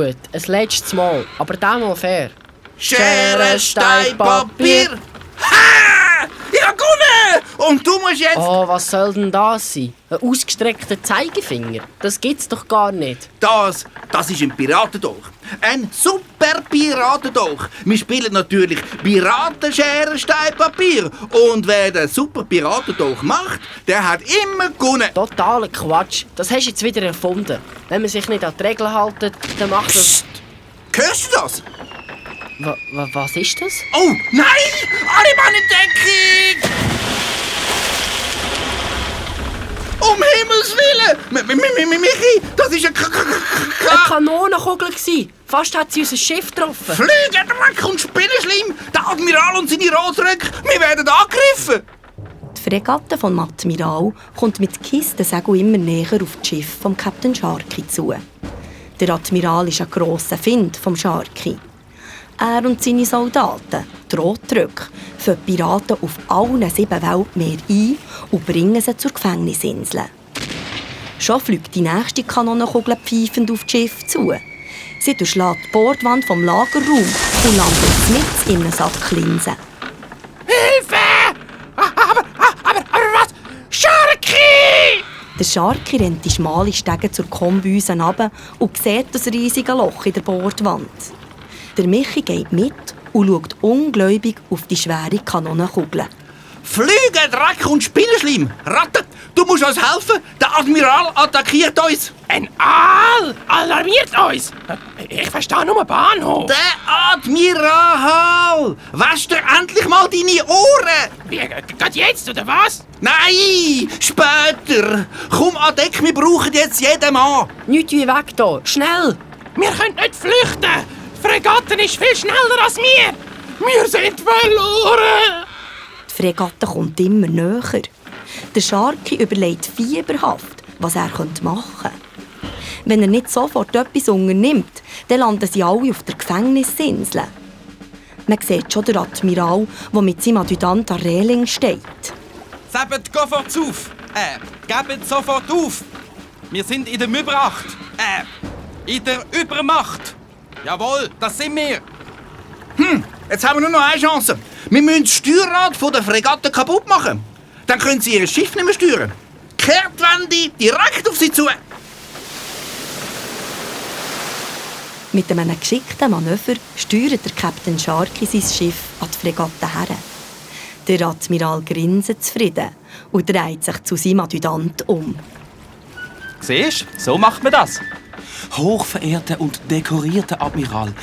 Gut, ein letztes Mal, aber dann mal fair. Schere, Stein, Papier. Ha! Ich hab gewonnen! Und du musst jetzt... Oh, was soll denn das sein? Ein ausgestreckter Zeigefinger? Das gibt's doch gar nicht. Das ist ein Piratendolch. Ein super Piratendolch. Wir spielen natürlich Piraten, Schere, Stein, Papier. Und wer den super Piratendolch macht, der hat immer gewonnen. Totaler Quatsch. Das hast du jetzt wieder erfunden. Wenn man sich nicht an die Regeln hält, dann macht das... Psst! Hörst du das? Was ist das? Oh, nein! Alle Mann in Deckung! Um Himmels Willen! Michi, das ist ein Eine Kanonenkugel gsi. Fast hat sie unser Schiff getroffen. Flügendreck und Spinnenschleim! Der Admiral und seine Rotröcke! Wir werden angegriffen! Die Fregatte vom Admiral kommt mit Kistensegel immer näher auf das Schiff vom Captain Sharky zu. Der Admiral ist ein grosser Find vom Sharky. Er und seine Soldaten, die Rotröcke, führen die Piraten auf allen 7 Weltmeeren ein und bringen sie zur Gefängnisinsel. Schon fliegt die nächste Kanonenkugel pfeifend auf das Schiff zu. Sie durchschlägt die Bordwand vom Lagerraum und landet mitten in einem Sack Linsen. Hilfe! Aber was? Sharky! Der Sharky rennt die schmale Stege zur Kombüse runter und sieht das riesige Loch in der Bordwand. Der Michi geht mit und schaut ungläubig auf die schwere Kanonenkugel. Flügendreck und Spinnenschleim! Ratte, du musst uns helfen! Der Admiral attackiert uns! Ein Aal alarmiert uns! Ich verstehe nur Bahnhof. Der Admiral! Wasch dir endlich mal deine Ohren! Wie, geht jetzt, oder was? Nein, später! Komm an Deck, wir brauchen jetzt jeden Mann! Nicht wie weg hier. Schnell! Wir können nicht flüchten! Die Fregatte ist viel schneller als wir! Wir sind verloren! Die Fregatte kommt immer näher. Der Sharky überlegt fieberhaft, was er machen könnte. Wenn er nicht sofort etwas unternimmt, dann landen sie alle auf der Gefängnisinsel. Man sieht schon den Admiral, der mit seinem Adjutant an der Reling steht. Sebt sofort auf! Gebt sofort auf! Wir sind in der Übermacht! In der Übermacht! Jawohl, das sind wir! Jetzt haben wir nur noch eine Chance. Wir müssen das Steuerrad von der Fregatte kaputt machen. Dann können sie ihr Schiff nicht mehr steuern. Kehrtwende direkt auf sie zu. Mit einem geschickten Manöver steuert der Captain Sharky sein Schiff an die Fregatte her. Der Admiral grinset zufrieden und dreht sich zu seinem Adjutant um. Siehst du, so macht man das. Hochverehrter und dekorierter Admiral,